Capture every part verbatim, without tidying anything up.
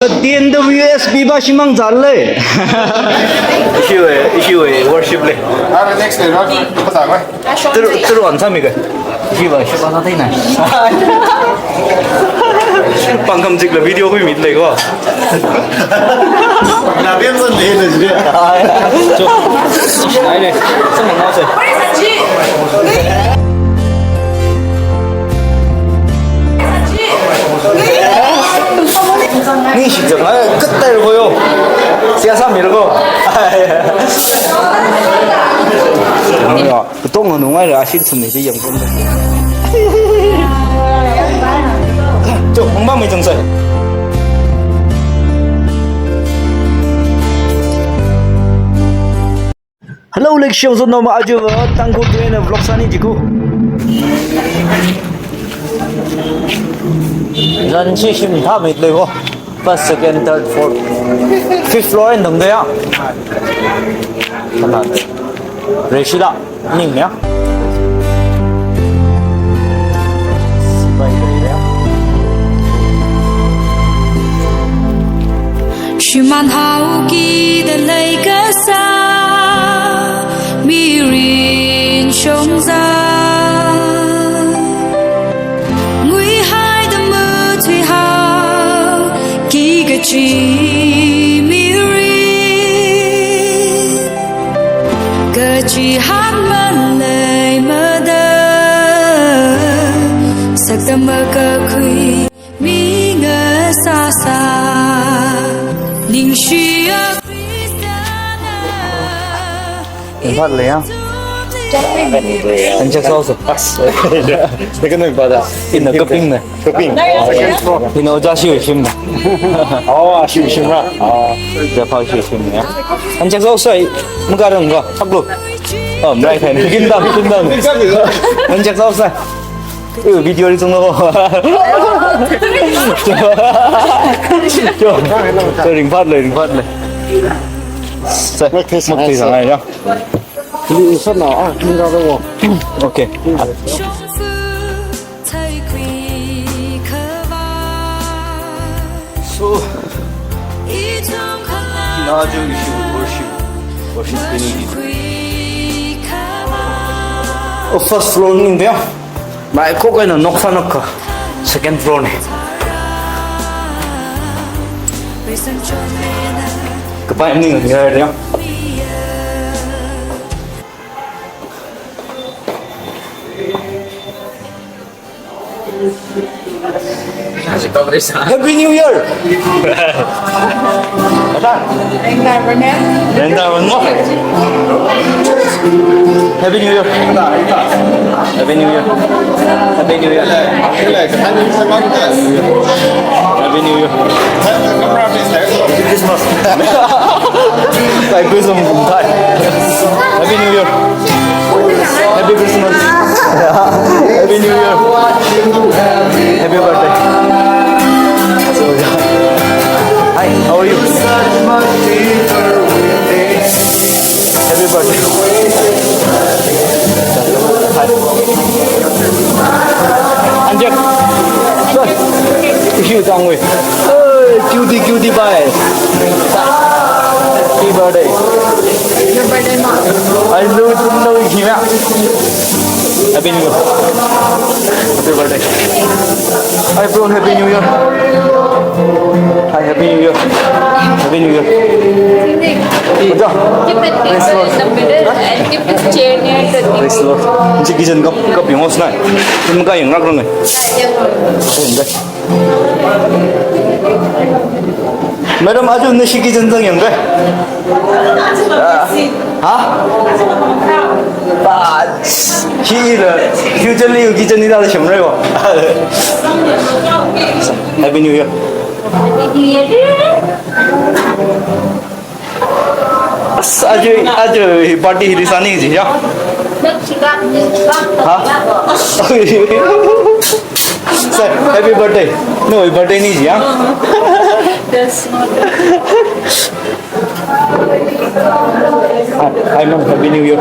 T N W S B ba shimāng zālei. Ishiwui, ishiwui worship lei. Ara next day, no? Patā mai. Tur, tur wan sāmi kai. Ishiwui, ishiwui sāthei na. Pāngkhamjikla video khuimit lei ko. Nabem zan lei lei jide. Cho. Ai lei. Sāmang ngau se. Ningshi jang, ai, katai ko yo. Siyasa mi ko. Ai. Yo, katong nungai ra, asin sum ni di yang pun. Cho, mangba mai jang sai. Hello, leishiya zon noma, aja va Tangkhul Trainer vlog sāni jiko. Zan chi shim thamit lei ko. First, second, third, fourth, fifth floor eina tangda ya. Kana. Reshila, ning ya. Shimān haokida leikasā mirin shongza. Nguihaida matuihao ki kachi mirin. Kachi hāngmān leimada sakta makakhui. Mi ngasāsā, ningshiya Khristana. Ringphālei ya. Anchak sāsa. Second time pada. Ina kapingna. Kaping. Ina ojāshiwui shimna. Oh, ashiwui shimra. Oh. Ojā phāshiwui shimna ya. Anchak sāsa. Makarang ko. Haklu. Oh, mrai khai. Kinda, kinda. Anchak sāsa. Yo, video li zong lo. Yo, yo, ringphālei, ringphālei. Sa, mak thei sa, mak thei sa, ya. Li sa na, ah, ni ra lo. Okay. So, ina aja ishi worship, worship kini. Oh, first floor ning ya. Mai ko kaina nok sa nok ka. Second floor ni. Kapai ning ya ya. Happy New Year! Renta, renta, renta. Happy New Year. Happy New Year. Happy New Year. Happy New Year. Happy Christmas. Like Christmas. Happy New Year. Happy Christmas. Happy New Year. Happy birthday. So, yeah. Hi, how are you? Happy birthday. Hi. Anjak. Sir. Issue tangwe. Hey, cutie, cutie pie. Happy birthday. Your birthday month. I know, know him. Happy New Year. Happy birthday. Hi, bro. Happy New Year. Hi, Happy New Year. Happy New Year. Keep it in the middle and keep this chair near the kitchen. Praise the Lord. Ishi kitchen kap, kap yangos na. Tumka yang rak rang. Madam, aja nashi kitchen zang yang kai? Ha? Ba, hi la, future li kitchen ni la shim rai wa. Happy New Year. As, aja, aja hi party hi sāni ji ya. Ha? Sir, happy birthday. No, birthday ni ji ya. Hi, hi, ma'am, happy New Year.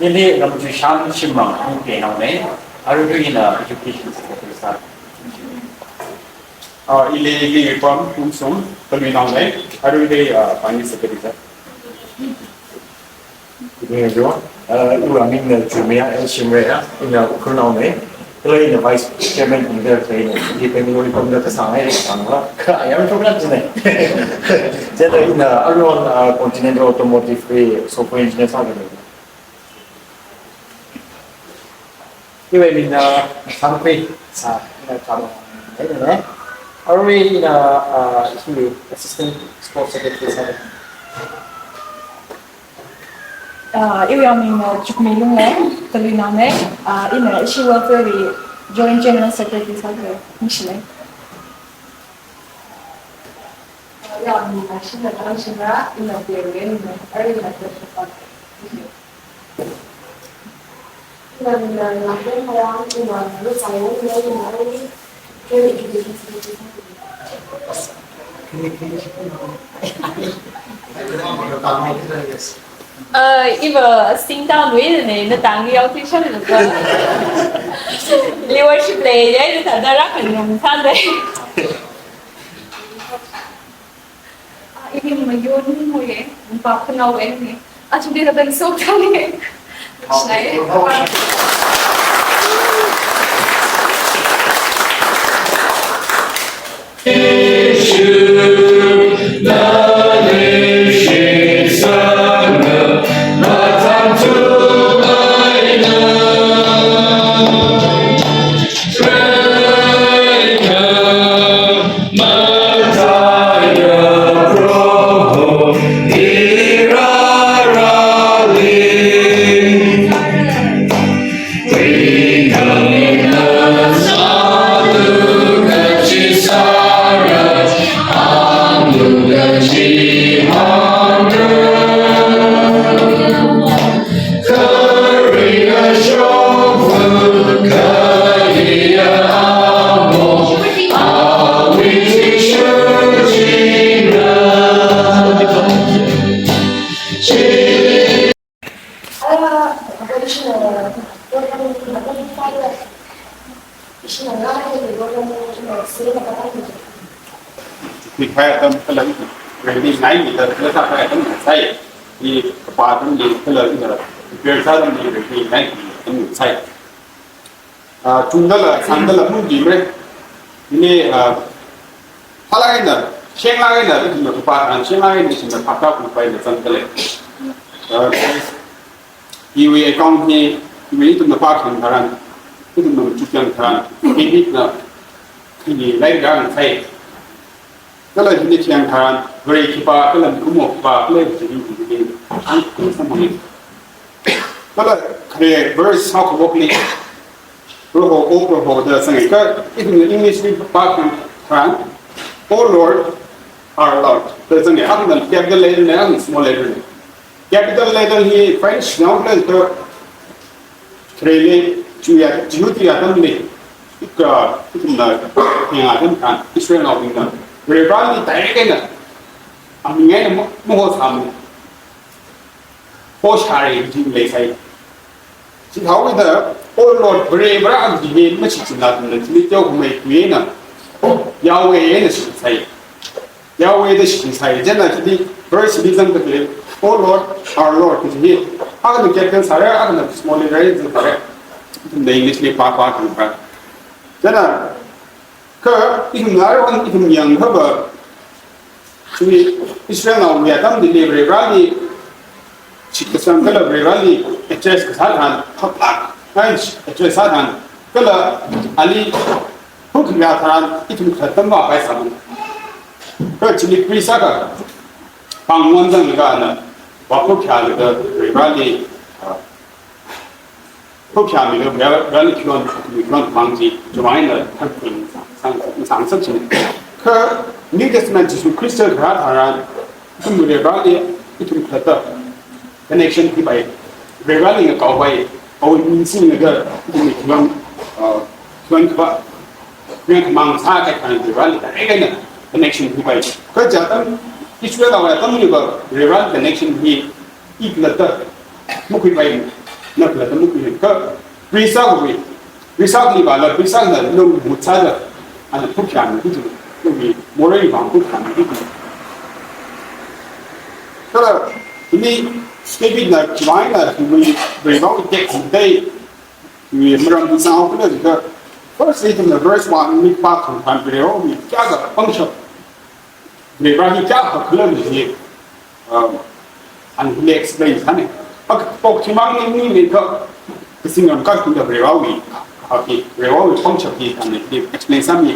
Ili Ramchishan Shimrang, Ungpei naona, arui ina education secretary sā. Ah, ili Vipam Kumsung, Talui naona, arui, ah, finance secretary sā. Good evening, everyone. Uh, iwui ming na Jumia L Shimraya, ina Ukhrul naona. Kala ina vice chairman ina, ina, ina Bangalore pamda kasāngai, kasānga. Kha, I am from London. Chieina ina aruihon, uh, Continental Automotive wui software engineer sāda lei. Iwui ming na Sangkhui, ah, ina Chalo naona. Arui ina, ah, ishi assistant sports secretary sāda. Ah, iwui ming na Chukmei Lunglei, Talui naona. Ah, ina ishi welfare wui joint general secretary sāda. Ningshilei. Iwui ming na Shina Changshina, ina Benglen, arui ina Benglen. Uh, iva sing down with ne, na tang yau ti shan na. Leadership lei, ya, na ta dara kan nung tan de. Ah, ini mayun mo ye, mpa khanao ye ni. Achum de ben sok thang ye. Shai. Hi phai atam kala ready nai ni da kala phai atam sai. Hi pa atam ni kala ina prepare sāda ni ready nai ni sai. Ah, chungdala, sangdala mun di re. Ini, ah, phalākna, shenglākna, ithumna kapā tharan, shenglākna, ithumna phakta kupaina zangdalei. Ah, iwui account hi, iwui ithumna pākhayang tharan, ithumna machukkhayang tharan, hi ithumna, ini lairikna sai. Kala hili khayang tharan, Vare khipā, kala mikumo khipā, kala hili hili hili. Ang kung samang. Kala khare verse haokhavakli, Proho, O Proho, da zanga. Kha, ithumna English li pākhayang tharan, "O Lord, our Lord," da zanga. Ang na capital letter na, ang small letter na. Capital letter hi French nao kala da Khareli, Jew ya, Jew ya atamli, ika, ithumna, yang atam kan, Israelnaobingna, Vareli direct eina, aming eina mo, mohosāmi. Hoshari jin leisai. Chithāhaoda, "O Lord, Vare, Vare," ang jin mashichinla tumla, chili teokhamei kui eina, Yahweh eina shichisai. Yahweh da shichisai, chieina chili verse li zangdalei, "O Lord, our Lord," kaji hi. Akhana capital sāra, akhana small letter zangdalei. Ithumna English li pā pākhayang tharan. Chieina, kha ithumna aruihon ithum yangkhava, chi Israelnaowui atamli Vareli shitkasang kala Vareli address kasā tharan, haklāk, address sā tharan, kala ali phukya tharan, ithum khalatta mavāpaisāmana. Kha chili Greece akha, pāng wan zanglaga ana, vāphukyalaga Vareli, ah, phukyamilaga Vareli khon, khon mang chi, chumai na, thang, thang, thang, thang, thang, thang. Kha New Testament Jesu Christ kharā tharan, ithum Vareli, ithum khalatta connection hipai, Vareli ngakaopai, awui ming singlaga, ithum khon, uh, khon khavā, khon khamang sākahai tharan Vareli direct eina connection hipai. Kha chi atam, Israelwui atamliva, Vareli connection hi, i khalatta makhuipai, na khalatta makhui. Kha Greece akhawui, Greece akhawui vāla, Greece akhana nung mut sāda, ana phukyami hi tu, nungwui morei vang phukyami hi tu. Kala, ini Davidna, Chivaina, Chivaina, Varewui text dai, wui maram hi sāhaokhala jiakha, first ithumna verse one li pākhayang tharan Varewui kayākha pangshap, Vare hi kayākha khala kaji, um, ana hili explain sāna. Ak, pok chimang ni ni ni kha, kasingram kashungda Varewui, aki, Varewui pangshap hi ana hili explain sāmi.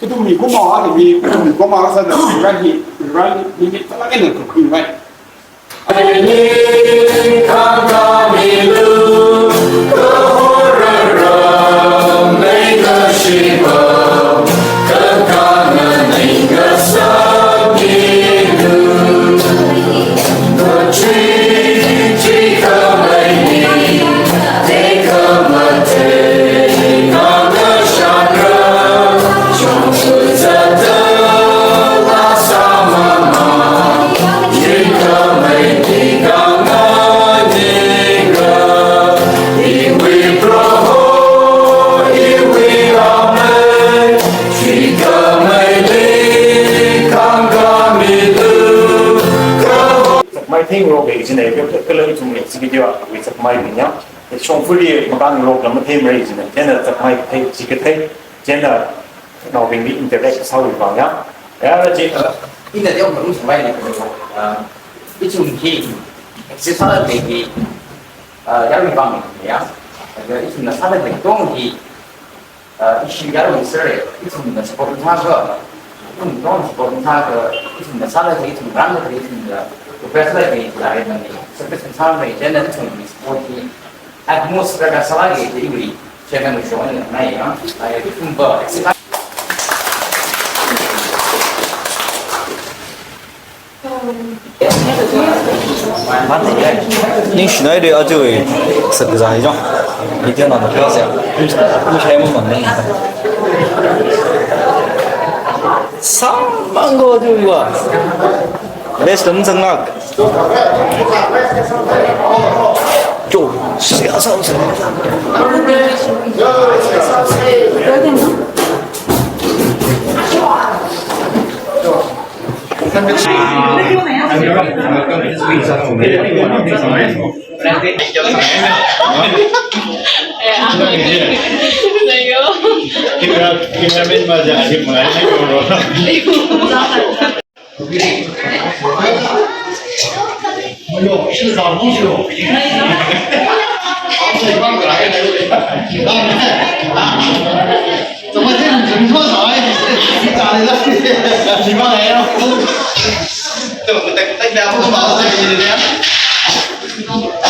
Ithum mikumo, ithum mi, ithum mikumo sāda Vare hi, Vare hi, ni ni kala kena kukui vai. Zakmai theingarok lei jina, kala ithum executive wui zakmai bing ya. Shongfali makāngarokla matheimarei jina, chieina zakmai thei, chi kathei, chieina naobingli interact sāwui vang ya. Ya, chi. Uh, ina deo marum samai na, uh, ithum hi, exercise lei hi, uh, yarui vang ya. Ithumna sāda lei tong hi, uh, issue yarui sāra, ithumna support sākha, ithum tong support sākha, ithumna sāda lei, ithum rāda lei, ithumna progress lei, lei mani, service sāra, chieina ithum support hi, at most, kaka sālāka, iwui, chairman wui shong eina ngai ya, ai, ithum va, exercise. Ningshinai de aja, sakza hi jong. Video na na kya se. Ni hai mo man ni. Samang go ju wa. Best dum sang nak. Chu.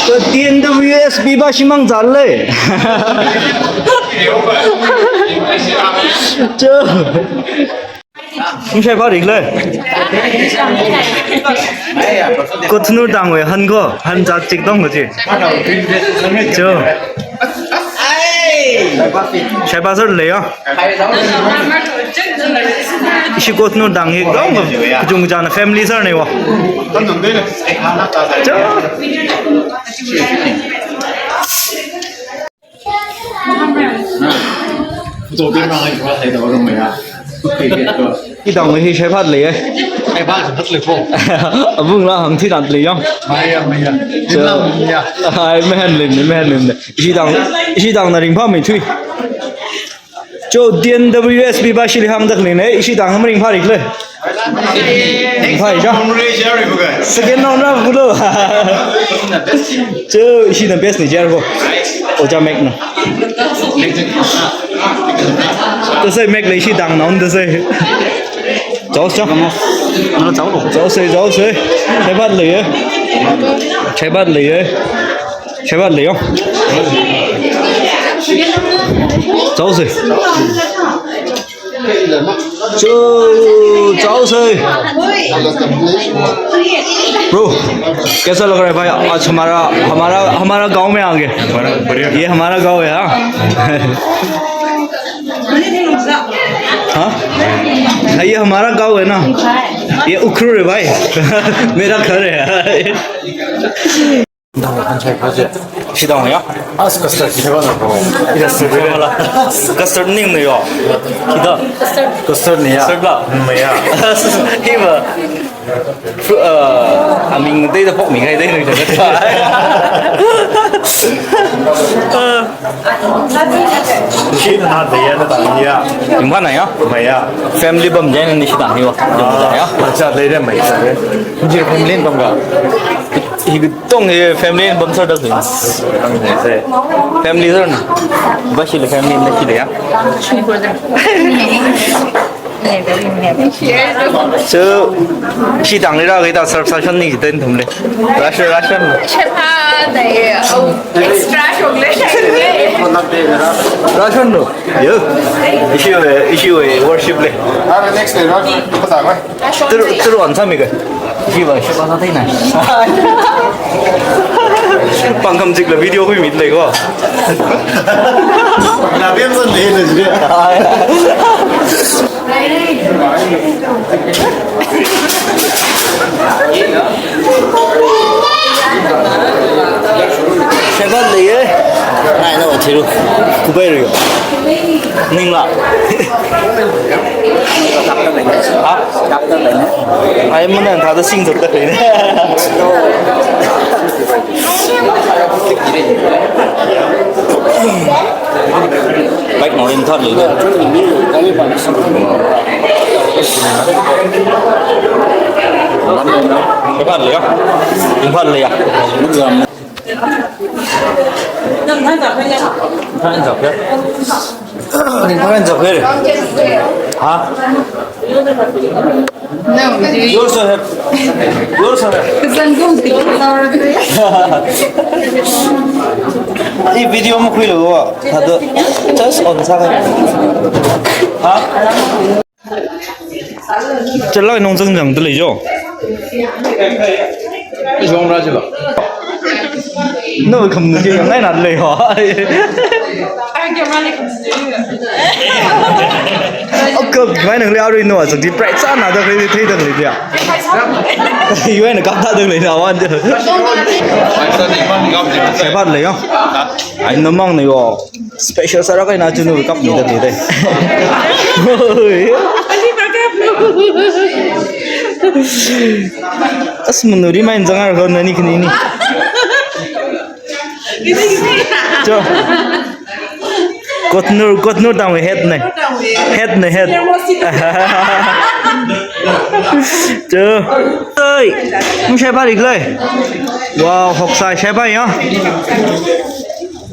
Ka T N W S B ba shimang zale. Cho. Mshai pha rikle. Kotnur dangwui han ko, han zat chik dong ko chi. Cho. Shai pha sir le yo. Ishi Kotnur dang hi dong ko, kachungkha china family sir ne wo. Cho. Idang hi shai pha le ye. Shai pha le ko. Abung la hang thi dan le yang. Maya, maya. Cho. Maya. Ai, mahan lim ne, mahan lim ne. Ishi dang, ishi dang na ringphāmeithui. Cho, T N W S B ba shili hāngda khalei ne, ishi dang ham ringphā rikle. Ringphā ja. Second round ra kulo. Cho, ishina best ni jar ko. Oja Mac na. Tasai Mac le ishi dang na un tasai. Chao, chao. Chao se, chao se. Shai pha le ye. Shai pha le ye. Shai pha le yo. Chao se. Cho, chao se. Bro, कैसा लग रहा है भाई? आज हमारा, हमारा, हमारा गांव में आ गए। हमारा बढ़िया। ये हमारा गांव है, हाँ। हाँ? हाँ, ये हमारा गांव है ना। ये उखरुल है भाई। मेरा घर है। Dang han shai pha je. Shi dang ya? As custard shai pha na ko. Ida custard shai pha la. Custard ning ne yo. Ida. Custard ne ya. Custard la. Mm, ya. Hi ba. Fru-, uh, aming dei da pok mi ngai dei ne. Shi na de ya na dang ya. Ning pha na ya? Maya. Family bam je ni shi dang hi wa. Ah, ya. Acha, lei de mai sa de. Ji family bam ga. Hi tong hi family bam sar da zin. Family sar na. Ba shi le family na shi le ya. So, shi dang le ra ga da sar sa shan ni den thum le. Ration, ration. Shai pha da ye, oh, extra chocolate shai le. Ration no. Yo. Ishi we, ishi we worship le. Ara next day, ration. Pata mai. Tur, tur wan sami ka. Jiwa, shi ba na tai na. Pangkam jik la video hui mit le ko. Na biam san de le jik. Shai pha le ye. Ai, na wa thiru. Kubai ru. Ning la. Ha? Ai, mana thāda sing zat ta ne. Bike no rin thar le. Imphal le ya. Imphal le ya. Imphal zak ya. Imphal zak ya. Ha? You also have. You also have. Hi video makhuilo wa. Hado just on sa. Ha? Chalai nong zang zang de le jo. Zong ra ji ba. No, kham nu ji ngai na le ho. Ai, camera le kham nu ji. Oka, mai nang le arui no, azak di bright sāna da khalei thei da khalei dia. Yuan na kap da da khalei na wan dia. Shaipat lei yo. Ai namang na yo. Special sāra kahaina chunu kap ni da khalei dai. As munuri mai nzangar ko nani khani ni. Cho. Kotnur, Kotnur tangwui head ne. Head ne, head. Cho. Oi. Mung shaipa rik lei. Wow, hoksa shaipa ya.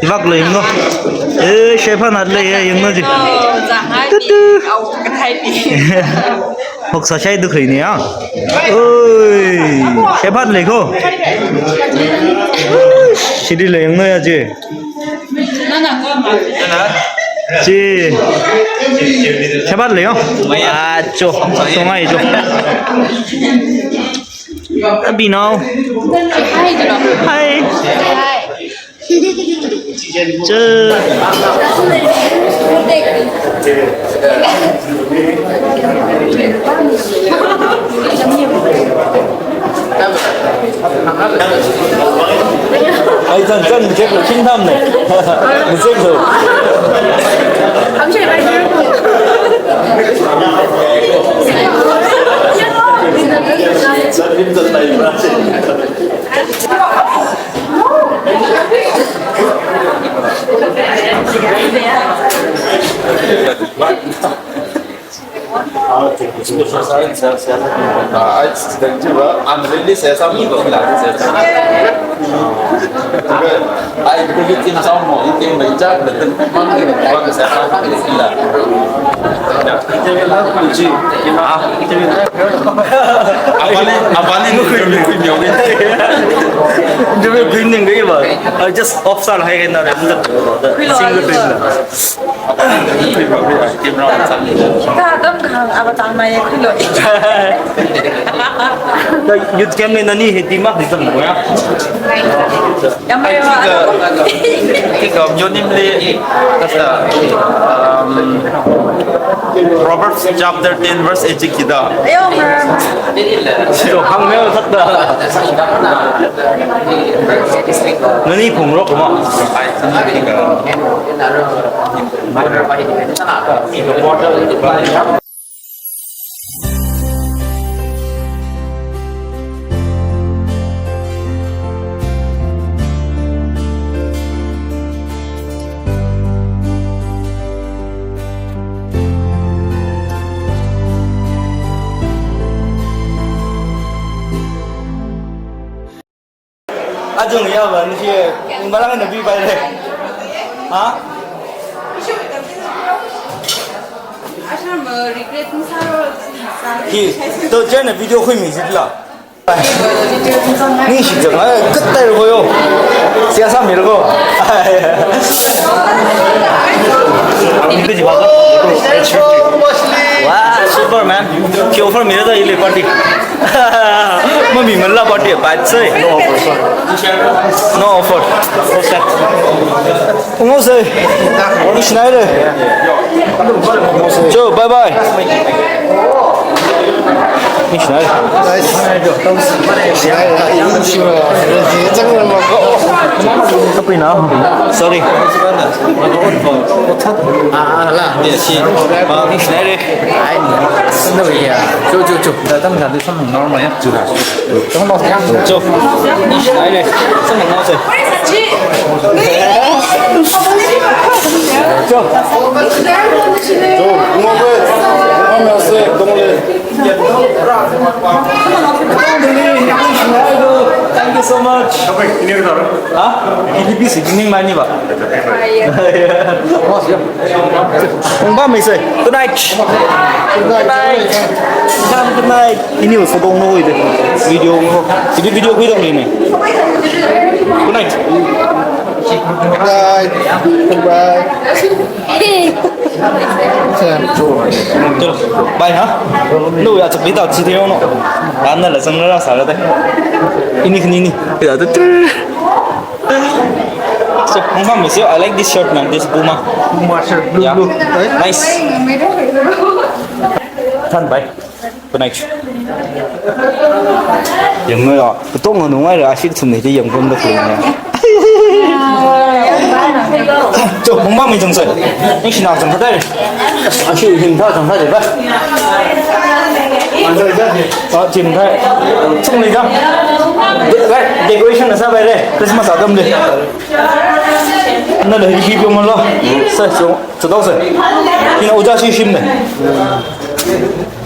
Ivak lei ngo. Eh, shaipa nat lei ya, yang no ji. Tutu. Hoksa shai duk ri ni ya. Oi, shaipat lei ko. Shidi lei yang no ya ji. Chi. Shaipat lei yo. Acho. Songai jo. Abinao. Hi. Chi. Ai, zan, zan, check lo, ching tham ne. Check lo. Ah, student jiva, I'm really say something about that, say something. Ai, because you think some more, you think the job, the thing, one thing, one thing, say something about that. Ah, apani, apani, interview, interview, interview, interview, I just officer hai na, single. Ka tam kahāng ava tangmai khuilo. The youth camp li nani hi tima hi tam ya. Yamai wa. Kika, kika, yonim li, kasta, um, Proverbs chapter ten verse eight kida. Ayo, ma. So, hāngmeo thāda. Nani phungrok ma. Ajung ya ba ni shi, malang na bi bai le. Ha? Ashram, uh, regret ni sāro, sāro. Ki, to channel video khui mi jitla. Ni shi jang, ai, katai ro yo. Siya sa mi ro. Wow, super man. Ki offer mi da ile party. Mami, mala party, bad sai. No offer, sir. No offer. Okay. Ungo sai. Ni shinai re. Cho, bye bye. Ni shinai re. Sorry. Ah, ah, la. Ni shinai re. Ai, sāda ya. Cho, cho, cho. Da tam da, this one normal ya. Cho. Cho. Ni shinai re. Sāda normal sai. Cho. Cho, normal. Normal sai, normal. Thank you so much. Ha? Ini bisi, ini mani ba? Ungba mi sai. Good night. Good night. Good night. Ini photo no ide. Video no. Ini video video ni. Good night. Bye. Bye. Bye, ha? No, ya, chapita, chiteo no. Anna la sang la sa la dai. Ini, ini, ini. Ya, tu. So, confirm is you. I like this shirt, man. This Puma. Puma shirt, blue, yeah, blue. Right? Nice. Tan bai. Good night. Yangngaiya, katonga nungaira, ashi kathumli di yangpamda khalei ne. Cho, mungma mi chang sai. Ningshina chang khatai. Ashi him tha chang khatai ba. Ah, chim khai. Chungli chang. De-, right, decoration na sa bai re. Christmas atamli. Nala hi pyo malo. Sa, cho. Chithaosa. Hina ojā shi shim ne.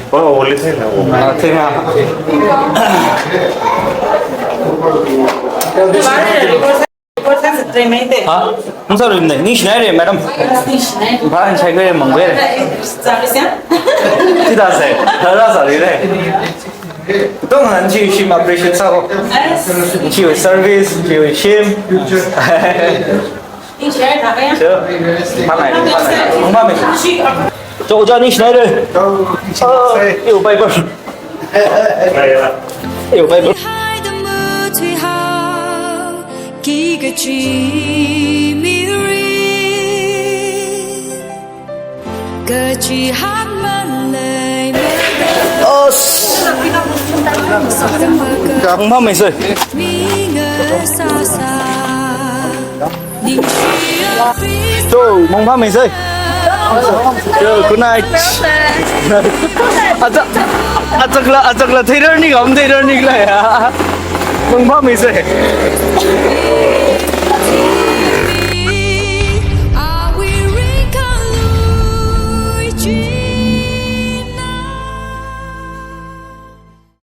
Oh, oli thei na, oh. Ah, thei na. Ha? Nung sa rim ne. Ningshinai re, madam. Ba han sai ko mang ko. Thida sai. Thada sa ri re. Tong han chi shim appreciate sa ko. Chi service, chi shim. Sure. Phangai, phangai. Mungma mi. Cho, ojā ningshinai re. Oh, yo, Bible. Yo, Bible. Oh, s-, mungma mi sai. Cho, mungma mi sai. Cho, good night. Achak, achakla, achakla, theirani kam, theirani la ya. Mungma mi sai.